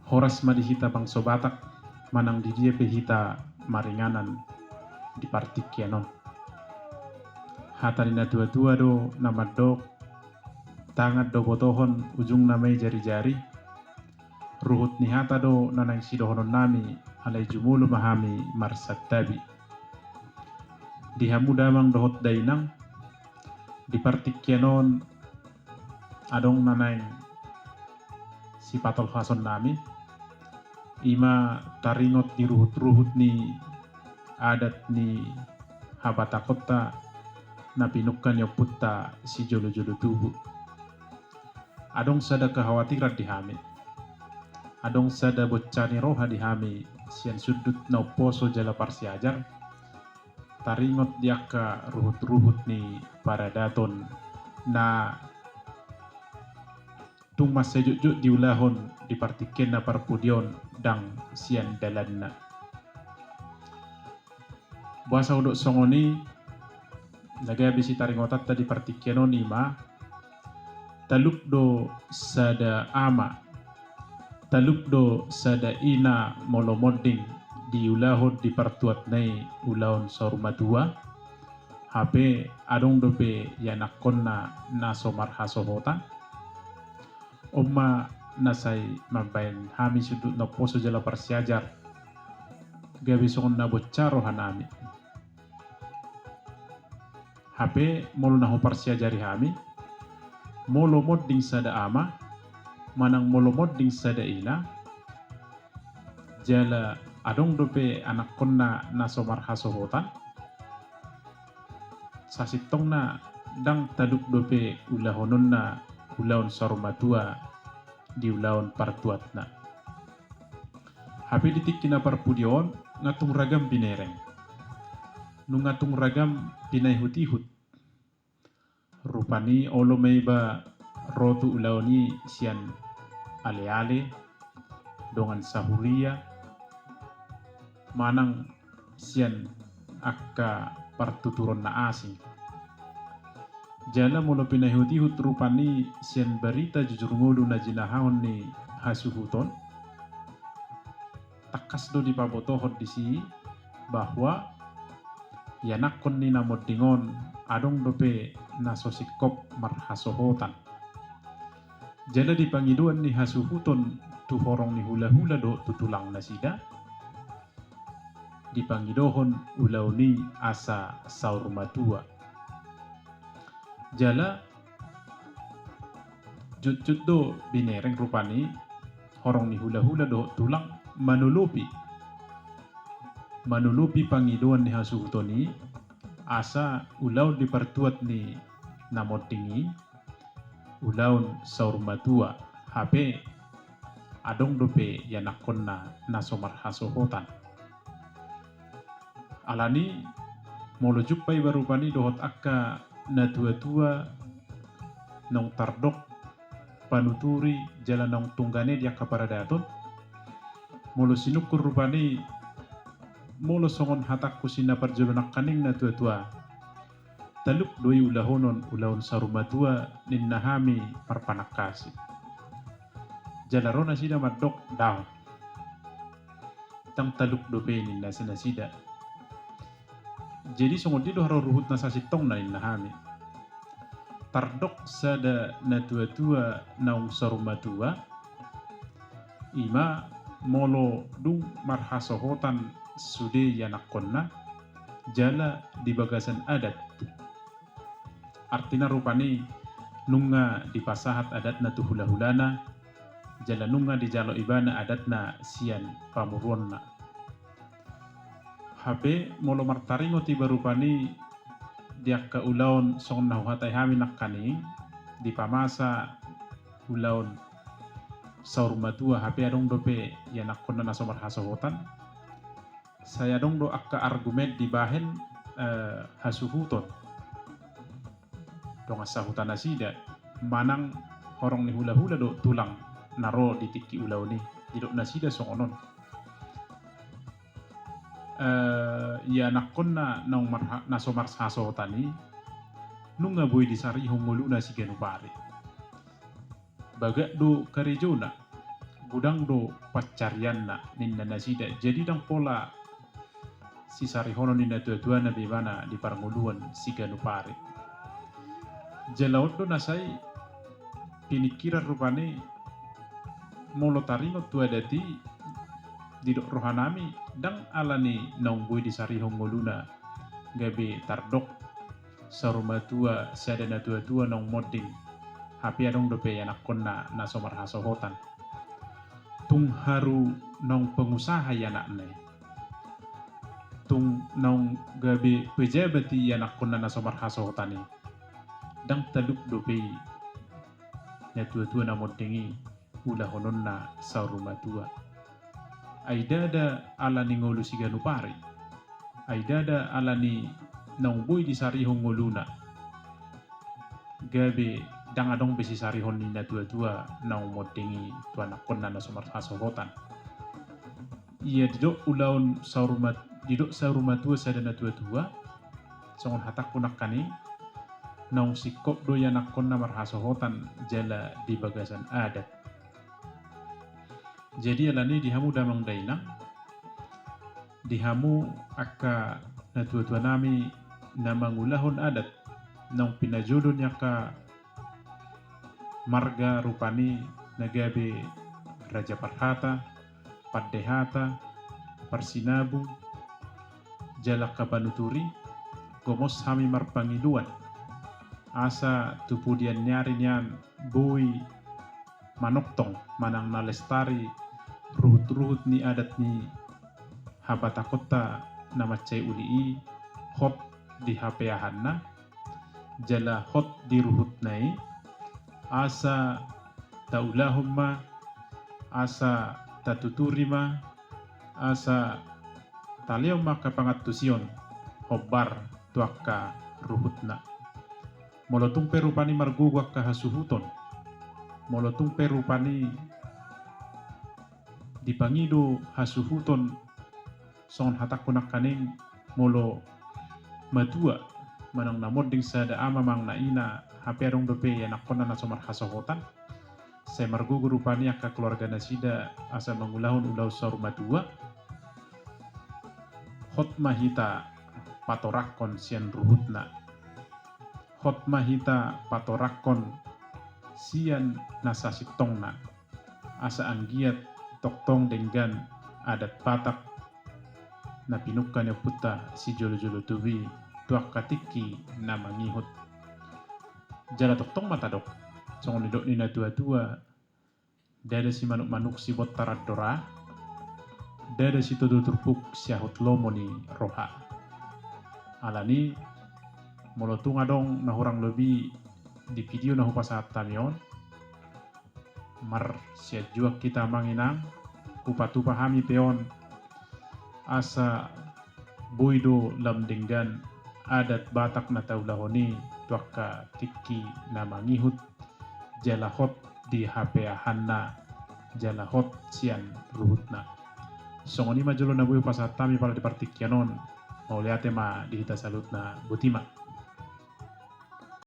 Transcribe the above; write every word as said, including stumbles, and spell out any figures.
Horas ma di hita bangso Batak, manang di dia pe hita maringanan di partingkian on. Hata ni na tua-tua do na mandok, tangan do botohon, ujungna ma i jari-jari. Ruhut ni hata do na naeng sidohononnami, alai jumolo ma hami marsantabi. Di hamu damang dohot dainang, di partingkian on adong na naeng sipatolhasonnami, i ma taringot di ruhut-ruhut ni adat ni habatakonta na pinungka ni ompunta sijolo-jolo tubu. Adong sada kekhawatiran di hami. Adong sada bonca ni roha di hami sian sundut na umposo jala parsiajar, taringot di angka ruhut-ruhut ni paradaton na tung mansai jotjot diulahon di partingkian na parpudi on ndang sian dalanna. Boasa hudok songon i? Na gabe sitaringotanta di partingkian on i ma, talup do sada ama, talup do sada ina molo monding diulahon di partuatna i ulaon saur matua, hape adong dope ianakkonna na so marhasohotan. On ma na sai mambaen hami sundut na umposo jala parsiajar, gabe songon na bonca rohanami. Hape molo na huparsiajari hami, molo monding sada ama, manang molo monding sada ina, jala adong dope anakkonna na so marhasohotan, sasintongna ndang talup dope ulahononna ulaon saur matua di ulaon partuatna. Hape di tingki na parpudi on, nunga tung ragam binereng, nunga tung ragam pinaihut-ihut. Rupani olo ma iba ro tu ulaon i sian ale-ale, dongan sahuria, manang sian angka partuturon na asing. Jala molo pinaihut-ihut rupani sian barita jujur ngolu na jinahahon ni hasuhuton, tangkas do dipabotohon disi bahwa ianakkon ni na monding on adong dope na so singkop marhasohotan. Jala di pangidoan ni hasuhuton tu horong ni hula-hula dohot tu tulang nasida, dipangidohon ulaon i asa saur matua. Jala jotjot do binereng rupani horong ni hula-hula dohot tulang manolopi, manolopi pangidoan ni hasuhuton i, asa ulaon di partuat ni na monding i ulaon saur matua, hape adong dope ianakkonna na so marhasohotan. Alani, molo jumpa iba rupani dohot angka na tua-tua naung tardok panuturi jala naung tunggane di angka paradaton, molo sinungkun rupani, molo songon hatangku si na parjolo nangkaning na tua-tua, talup do i ulahonon ulaon saur matua ninna hami marpanangkasi. Jala ro nasida mandok daong, ndang talup dope ninna si nasida. Jadi songon dia do haroruhutna sasintongna ninna hami. Tardok sada na tua-tua naung saur matua, i ma molo dung marhasohotan sude ianakkonna jala di bagasan adat. Artina rupani nunga dipasahat adatna tu hula-hulana, jala nunga dijalo ibana adatna sian pamoruonna. Hape molo martaringot iba rupani di angka ulaon songon na huhatai hami nangkaning, dipamasa ulaon saur matua, hape adong dope ianakkonna na so marhasohotan, sai adong do angka argumen dibahen, eh, hasuhuton, dongan sahuta nasida, manang horong ni hula-hula dohot tulang na ro di tingki ulaon i, didok nasida songon on. Eh, ianakkonna naung marha-, na so marhasohotan i, nunga boi disarihon ngoluna siganup ari. Bagak do karejona, Godang do pansarianna ninna nasida, jadi ndang pola sisarihonon ni natuatuana be ibana di parngoluon siganup ari. Jala on do na sai piningkiran rupani molo taringot tu adat i, didok rohanami ndang alani naung boi disarihon ngoluna gabe tardok saur matua sada natuatua naung monding, hape adong dope ianakkonna na so marhasohotan. Tung haru naung pengusaha i anakna i, tung naung gabe pejabat i ianakkonna na so marhasohotan i, ndang talup dope i natuatua na monding i ulahononna saur matua. Ai ndada alani ngolu siganup ari, ai ndada alani naung boi disarihon ngoluna, gabe ndang adong be sisarihon ni natuatua naung monding i tu anakkonna na so marhasohotan. Ia didok ulaon saur mat-, didok saur matua sada natuatua, songon hatangku nangkaning, naung singkop do ianakkonna marhasohotan jala di bagasan adat. Jadi alani di hamu damang dainang, di hamu angka natuatuanami na mangulahon adat, naung pinajolo ni angka marga rupani na gabe Raja Parhata, Pandehata, Parsinabung, jala angka panuturi, gomos hami marpangidoan asa tu pudian ni ari nian boi manongtong manang na lestari ruhut-ruhut ni adat ni habatakonta na mansai uli i hot di hapeahanna jala hot di ruhutna i, asa taulahon ma, asa tatuturi ma, asa talehon ma angka pangantusion hombar tu angka ruhutna. Molo tung pe rupani margogo angka hasuhuton, molo tung pe rupani dipangido hasuhuton, songon hatangku nangkaning, molo matua manang na monding sada ama manang na ina, hape adong dope ianakkonna na so marhasohotan, sai margogo rupani angka keluarga nasida asa mangulahon ulaon saur matua. Hot ma hita patoranghon sian ruhutna, hot ma hita patoranghon sian na sasintongna, asa anggiat tongtong denggan adat Batak na pinungka ni ompunta sijolo-jolo tubu i tu angka tingki na mangihut. Jala tongtong ma tadok, songon nidok ni natuatua, ndada simanuk-manuk sibontar andor a, ndada sitodo turpuk siahut lomo ni roha. Alani, molo tung adong na hurang lobi di video na hupasahat hami on, marsianjuan hita amang inang, hupatupa hami pe on, asa boi do lam denggan adat Batak na taulahon i tu angka tingki na mangihut, jala hot di hapeahanna, jala hot sian ruhutna. Songon i ma jolo na boi hupasahat hami pala di partingkian on, mauliate ma di hita saluhutna, botima.